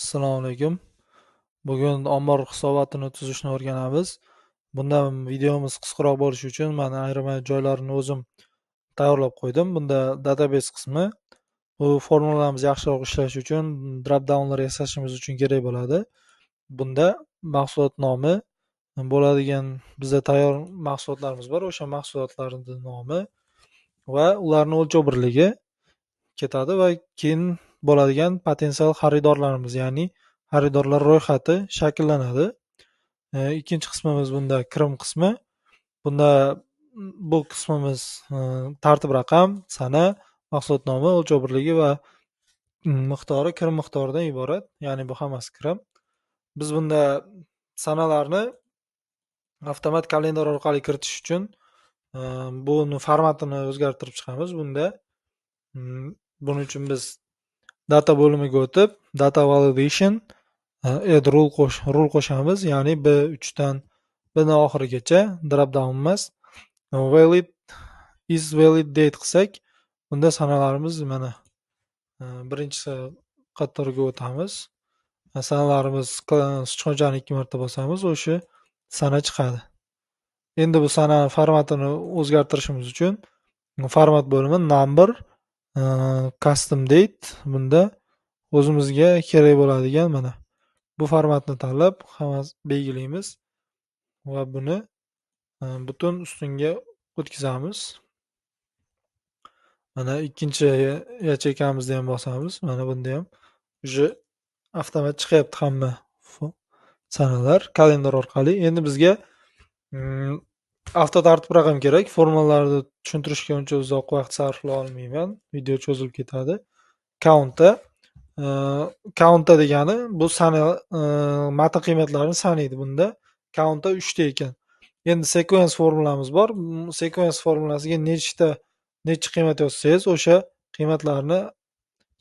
Assalomu alaykum. Bugun ombor hisobotini tuzishni o'rganamiz. Bunda videomiz qisqaroq bo'lishi uchun men ayrim joylarini o'zim tayyorlab qo'ydim. Bunda database qismi, bu formulalarimiz yaxshiroq ishlashi uchun drop-downlar yasashimiz uchun kerak bo'ladi. Bunda mahsulot nomi bo'ladigan bizda tayyor mahsulotlarimiz bor, o'sha mahsulotlarning nomi va ularning o'lchov birligi ketadi va keyin bo'ladigan potensial xaridorlarimiz, ya'ni xaridorlar ro'yxati shakllanadi. Ikkinchi qismimiz bunda kirim qismi. Bunda bu qismimiz tartib raqam, sana, mahsulot nomi, o'lchov birligi va miqdori kirim miqdoridan iborat. Ya'ni bu hammasi kirim. Biz bunda sanalarni avtomat kalendar orqali kiritish uchun buni formatini o'zgartirib chiqamiz. Bunda buning uchun biz data bo'limiga o'tib, data validation, add rule qo'shamiz, ya'ni B3 dan B ni oxirigacha drop down emas. Valid is valid date qilsak, bunda sanalarimiz mana birinchisi qatorga o'tamiz. Sanalarimiz sichqonchani 2 marta bosamiz, o'sha sana chiqadi. Endi bu sana formatini o'zgartirishimiz uchun format bo'limi number, custom date, bunda o'zimizga kerak bo'ladigan mana bu formatni tanlab hammasi belgilaymiz va buni butun ustunga o'tkazamiz. Mana ikkinchi yacheykamizni ham bosamiz. Mana bunda ham уже avtomat chiqyapti hamma sanalar kalendar orqali. Endi bizga avto tartib raqam kerak. Formulalarni tushuntirishga uncha uzoq vaqt sarflay olmayman. Video cho'zilib ketadi. Counta degani bu sana, matn qiymatlarini sanaydi bunda. Counta 3 ta ekan. Endi sequence formulamiz bor. Sequence formulasiga necha qiymat yozsangiz, o'sha qiymatlarni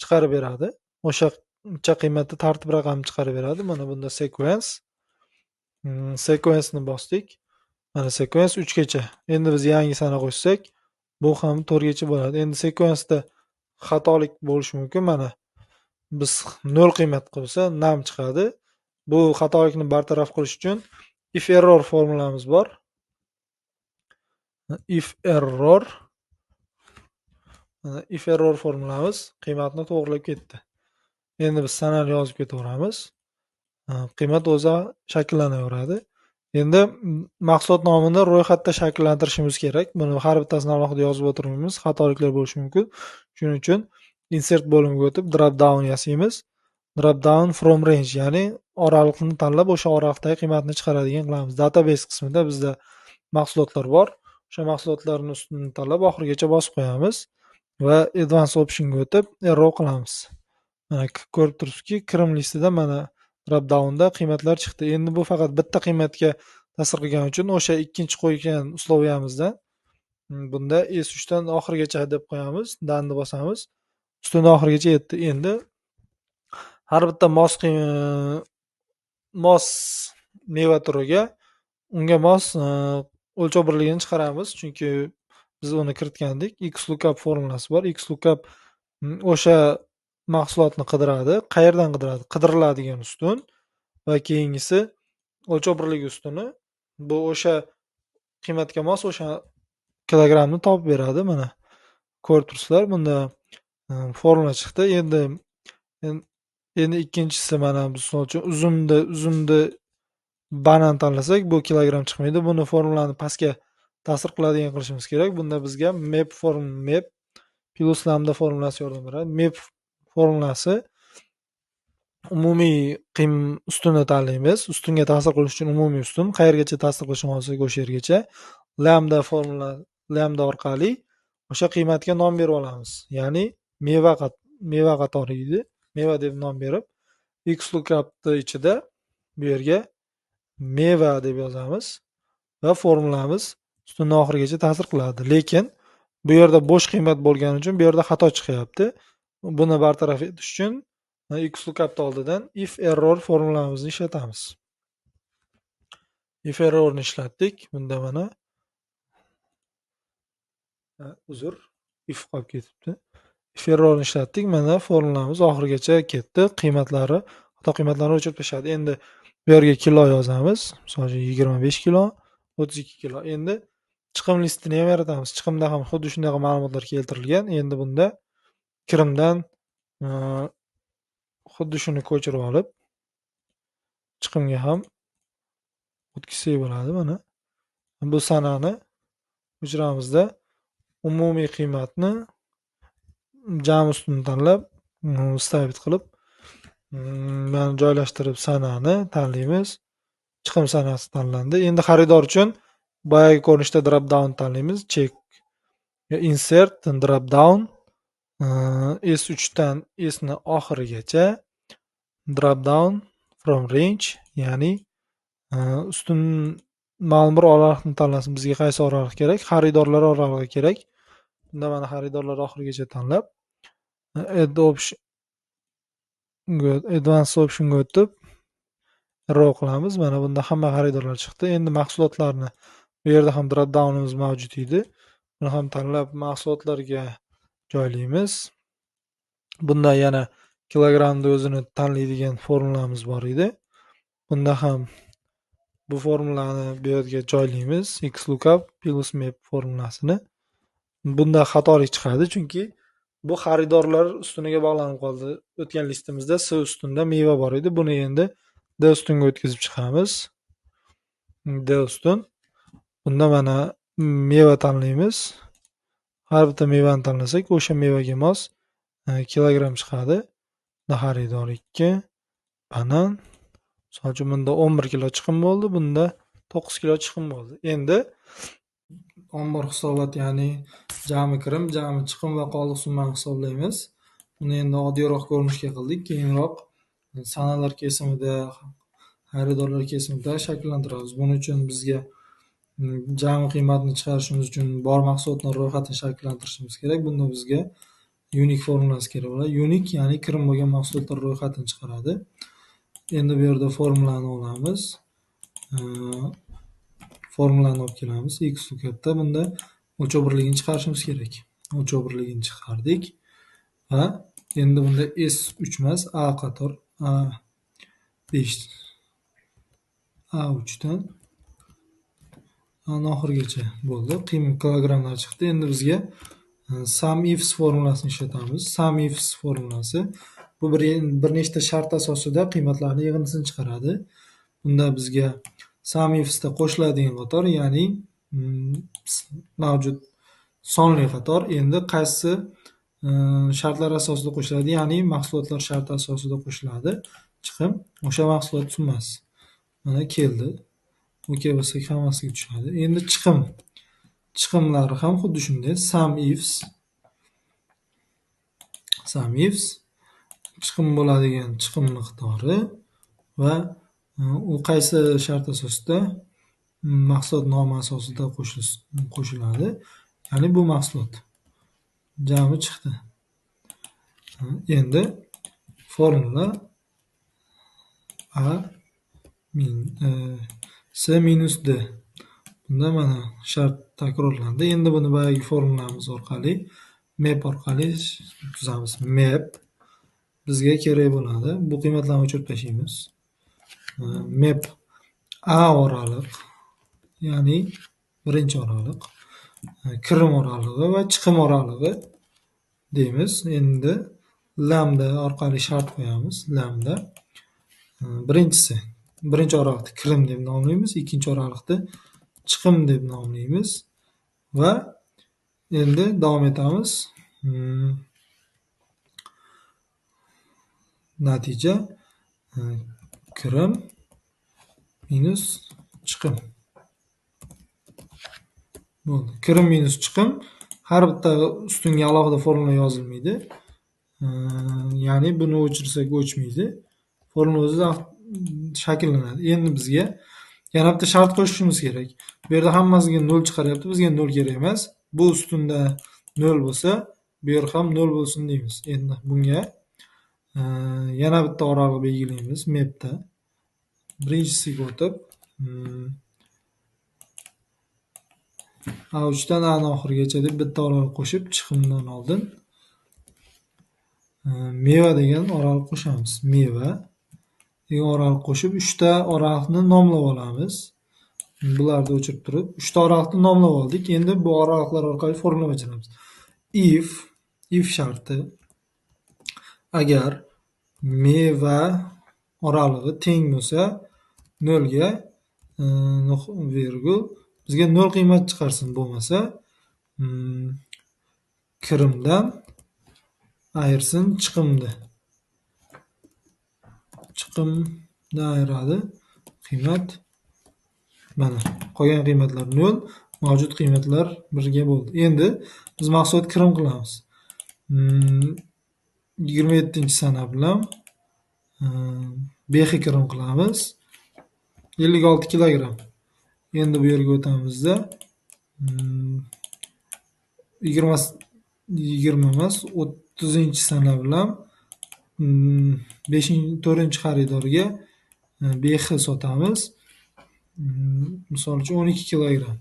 chiqarib beradi. O'shancha qiymatda tartib raqamni chiqarib beradi. Mana bunda sequence. Sequence ni bosdik. Mana sequence 3 gacha. Endi biz yangi sana qo'shsak, bu ham 4 gacha bo'ladi. Endi sequence-da xatolik bo'lishi mumkin. Mana biz 0 qiymat qo'ysa, nam chiqadi. Bu xatolikni bartaraf qilish uchun if error formulamiz bor. If error, mana if error formulamiz qiymatni to'g'rilab ketdi. Endi biz sanani yozib ketaveramiz. Qiymat o'zi shakllanaveradi. Endi mahsulot nomini ro'yxatda shakllantirishimiz kerak. Buni har bittasini alohida yozib o'tirmaymiz, xatoliklar bo'lishi mumkin. Shuning uchun insert bo'limiga o'tib drop down yasaymiz. Drop down from range, ya'ni oraliqni tanlab o'sha oraliqdagi qiymatni chiqaradigan qilamiz. Database qismida bizda mahsulotlar bor. O'sha mahsulotlarning ustini tanlab oxirigacha bosib qo'yamiz va advanced optionga o'tib arrow qilamiz. Mana ko'rib turibsizki, kirim listida mana drop downda qiymatlar chiqdi. Endi bu faqat bitta qiymatga ta'sir qilgani uchun o'sha ikkinchi qo'ygan usloviyamizdan bunda S3 dan oxirigacha deb qo'yamiz, danni bosamiz. Ustuni oxirigacha yetdi. Endi har bitta mos meva turiga unga mos o'lchov birligini chiqaramiz, chunki biz uni kiritgandik. Xlookup formulasi bor. Xlookup o'sha mahsulotni qidiradi. Qayerdan qidiradi? Qidiriladigan ustun va keyingisi o'lchov birligi ustuni. Bu o'sha qiymatga mos o'sha kilogrammni topib beradi. Mana ko'rib turibsizlar, bunda formula chiqdi. Endi ikkinchisi mana misol uchun uzumni banan tanlasak, bu kilogramm chiqmaydi. Buni formulani pastga ta'sir qiladigan qilishimiz kerak. Bunda bizga map form, map plus lambda formulasi yordam beradi. Map formulasi umumiy ustunni tanlaymiz. Ustunga ta'sir qilish uchun umumiy ustun, qayergacha ta'sir qilishini olsak o'sha yergacha. Lambda formula, lambda orqali o'sha qiymatga nom berib olamiz. Ya'ni meva qatori edi. Meva deb nom berib, xlookupni ichida bu yerga meva deb yozamiz va formulamiz ustunni oxirigacha ta'sir qiladi. Lekin bu yerda bo'sh qiymat bo'lgani uchun bu yerda xato chiqyapti. Buni bartaraf etish uchun xlookupni oldidan if error formulamizni ishlatamiz. If errorni ishlatdik. Bunda mana uzr, if qolib ketibdi. If errorni ishlatdik. Mana formulamiz oxirigacha ketdi. Qiymatlari Xato qiymatlarni o'chirib tashladi. Endi bu yerga kilo yozamiz. Misol uchun 25 kilo, 32 kilo. Endi chiqim listini ham yaratamiz. Chiqimda ham xuddi shunaqa ma'lumotlar keltirilgan. Endi bunda kirimdan xuddi shuni ko'chirib olib chiqimga ham o'tkazsak bo'ladi. Mana bu sanani o'chiramizda umumiy qiymatni jam ustuni tanlab, stavit qilib, mana joylashtirib sanani tanlaymiz. Chiqim sanasi tanlandi. Endi xaridor uchun boyagi ko'rinishda drop down tanlaymiz. Check, insert, drop down, S3 dan S ni oxirigacha drop down from range, ya'ni ustun ma'lum bir oraliqni tanlasin. Bizga qaysi oraliq kerak? Xaridorlar oralig'i kerak. Bunda mana xaridorlar oxirigacha tanlab add option, advanced optionga o'tib row qilamiz. Mana bunda hamma xaridorlar chiqdi. Endi mahsulotlarni bu yerda ham drop downimiz mavjud edi. Buni ham tanlab mahsulotlarga joylaymiz. Bunda yana kilogrammni o'zini tanlaydigan formulamiz bor edi. Bunda ham bu formulani bu yerga joylaymiz. XLOOKUP plus map formulasini. Bunda xatolik chiqadi, chunki bu xaridorlar ustuniga bog'lanib qoldi. O'tgan listimizda S ustunda meva bor edi. Buni endi D ustunga o'tkazib chiqamiz. D ustun. Bunda mana meva tanlaymiz. Har bitta mevani tanlasak, o'sha mevaga mos kilogramm chiqadi. Bunda xaridor 2, banan. Misol uchun bunda 11 kilo chiqim bo'ldi, bunda 9 kilo chiqim bo'ldi. Endi ombor hisobot, ya'ni jami kirim, jami chiqim va qoldiq summani hisoblaymiz. Buni endi oddiyroq ko'rinishga qildik. Keyinroq sanalar kesimida, xaridorlar kesimida shakllantiramiz. Buning uchun bizga jami qiymatni chiqarishimiz uchun bor mahsulotlar ro'yxatini shakllantirishimiz kerak. Bunda bizga unique formulasi kerak bo'ladi. Unique, ya'ni kirim bo'lgan mahsulotlar ro'yxatini chiqaradi. Endi bu yerda formulani olamiz. Formulani olib kelamiz. XLOOKUPda bunda o'lchov birligini chiqarishimiz kerak. O'lchov birligini chiqardik va endi bunda S3 emas, A qator A5 A3 dan oxirigacha bo'ldi. Qiymat kilogrammlar chiqdi. Endi bizga sum ifs formulasini ishlatamiz. Sum ifs formulasi bu bir nechta shart asosida qiymatlarni yig'indisini chiqaradi. Bunda bizga sum ifsda qo'shiladigan qator, ya'ni mavjud sonli qator. Endi qaysi shartlar asosida qo'shiladi, ya'ni mahsulotlar sharti asosida qo'shiladi. Chiqim o'sha mahsulot summasi. Mana keldi. OK bo'lsak hammasiga tushadi. Endi chiqim. Chiqimlari ham xuddi shunday. Sum ifs. Sum ifs chiqim bo'ladigan chiqim miqdori va u qaysi shart asosida, mahsulot nomi asosida qo'shiladi. Ya'ni bu mahsulot jami chiqdi. Endi formula A S minus D. Bunda mana shart takrorlandi. Endi buni boyagi formulamiz orqali map orqali tuzamiz. Map bizga kerak bo'ladi. Bu qiymatlarni o'chirib tashlaymiz. Map A oraliq, ya'ni birinchi oraliq, kirim oralig'i va chiqim oralig'i deymiz. Endi lambda orqali shart qo'yamiz. Lambda birinchisi, birinchi oraliqni kirim deb nomlaymiz, ikkinchi oraliqni chiqim deb nomlaymiz va endi davom etamiz. Natija kirim minus chiqim. Bo'ldi. Kirim minus chiqim. Har bitta ustunga alohida formula yozilmaydi. Ya'ni buni o'chirsak o'chmaydi. Formula o'zida shakllanadi. Endi bizga yana bitta shart qo'shishimiz kerak. Bu yerda hammasiga 0 chiqaryapti. Bizga 0 kerak emas. Bu ustunda 0 bo'lsa, bu yer ham 0 bo'lsin deymiz. Endi bunga yana bitta oraliq belgilaymiz mapda. Birinchisiga o'tib A3 dan A oxirigacha deb bitta oraliq qo'shib, chiqimdan oldin meva degan oraliq qo'shamiz. Meva. degan oraliq qo'shib 3 ta oraliqni nomlab olamiz. Bularni o'chirib turib 3 ta oraliqni nomlab oldik. Endi bu oraliqlar orqali formula bajaramiz. If sharti agar meva oralig'i teng bo'lsa 0 ga virgul bizga 0 qiymat chiqarsin, bo'lmasa kirimdan ayirsin chiqimni. Chiqimdan ayiradi qiymat. Mana qolgan qiymatlar 0, mavjud qiymatlar 1 ga bo'ldi. Endi biz mahsulot kirim qilamiz. 27-sana bilan behi kirim qilamiz. 56 kilogramm. Endi bu yerga o'tamizda 20 emas, 30-sana bilan 4-xaridorga behi sotamiz. Misol uchun 12 kilogramm.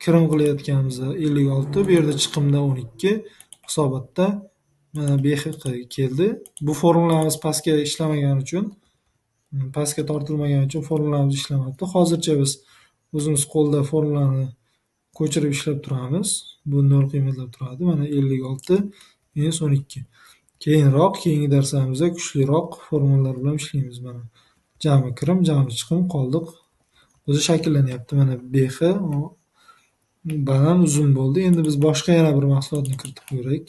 Kirim qilayotganimizda 56, bu yerda chiqimda 12, hisobotda mana behi keldi. Bu formulamiz pastga ishlamagani uchun, pastga tortilmagani uchun formulamiz ishlamabdi. Hozircha biz o'zimiz qo'lda formulani ko'chirib ishlab turamiz. Bu 0 qiymatlab turadi. Mana 56 minus 12. Keyinroq, keyingi darslarimizda kuchliroq formulalar bilan ishlaymiz. Mana jami kirim, jami chiqim, qoldiq o'zi shakllanyapti. Mana behi banan uzun bo'ldi. Endi biz boshqa yana bir mahsulotni kiritib ko'raylik.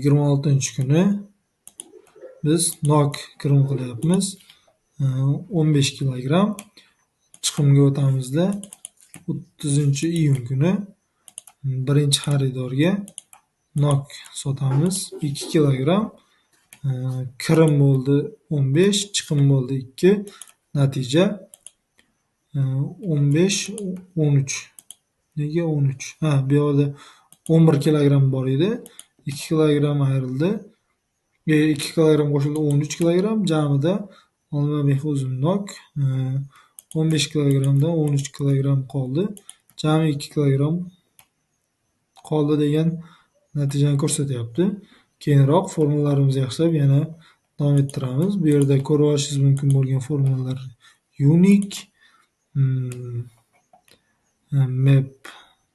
26-kuni biz nok kirim qilyapmiz. 15 kilogramm. Chiqimga o'tamizda 30-iyun kuni birinchi xaridorga nok sotamiz 2 kilogramm. Kirim bo'ldi 15, chiqim bo'ldi 2. Natija 15 13. Nega 13? Ha, bu yerda 11 kilogramm bor edi. 2 kilogramm ayrildi. 2 kilogramm qo'shildi 13 kilogramm. Jamida olma, behi, uzum, nok 15 kilogrammdan 13 kilogramm qoldi. Jami 2 kilogramm qoldi degan natijani ko'rsatyapti. Keyinroq formulalarimizni yaxshilab yana davom ettiramiz. Bu yerda ko'rib olishingiz mumkin bo'lgan formulalar unique, map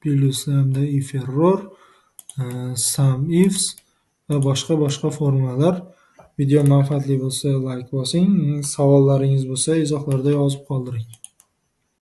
plus hamda if error, sum ifs va boshqa formulalar. Video manfaatli bo'lsa like bosing, savollaringiz bo'lsa izohlarda yozib qoldiring.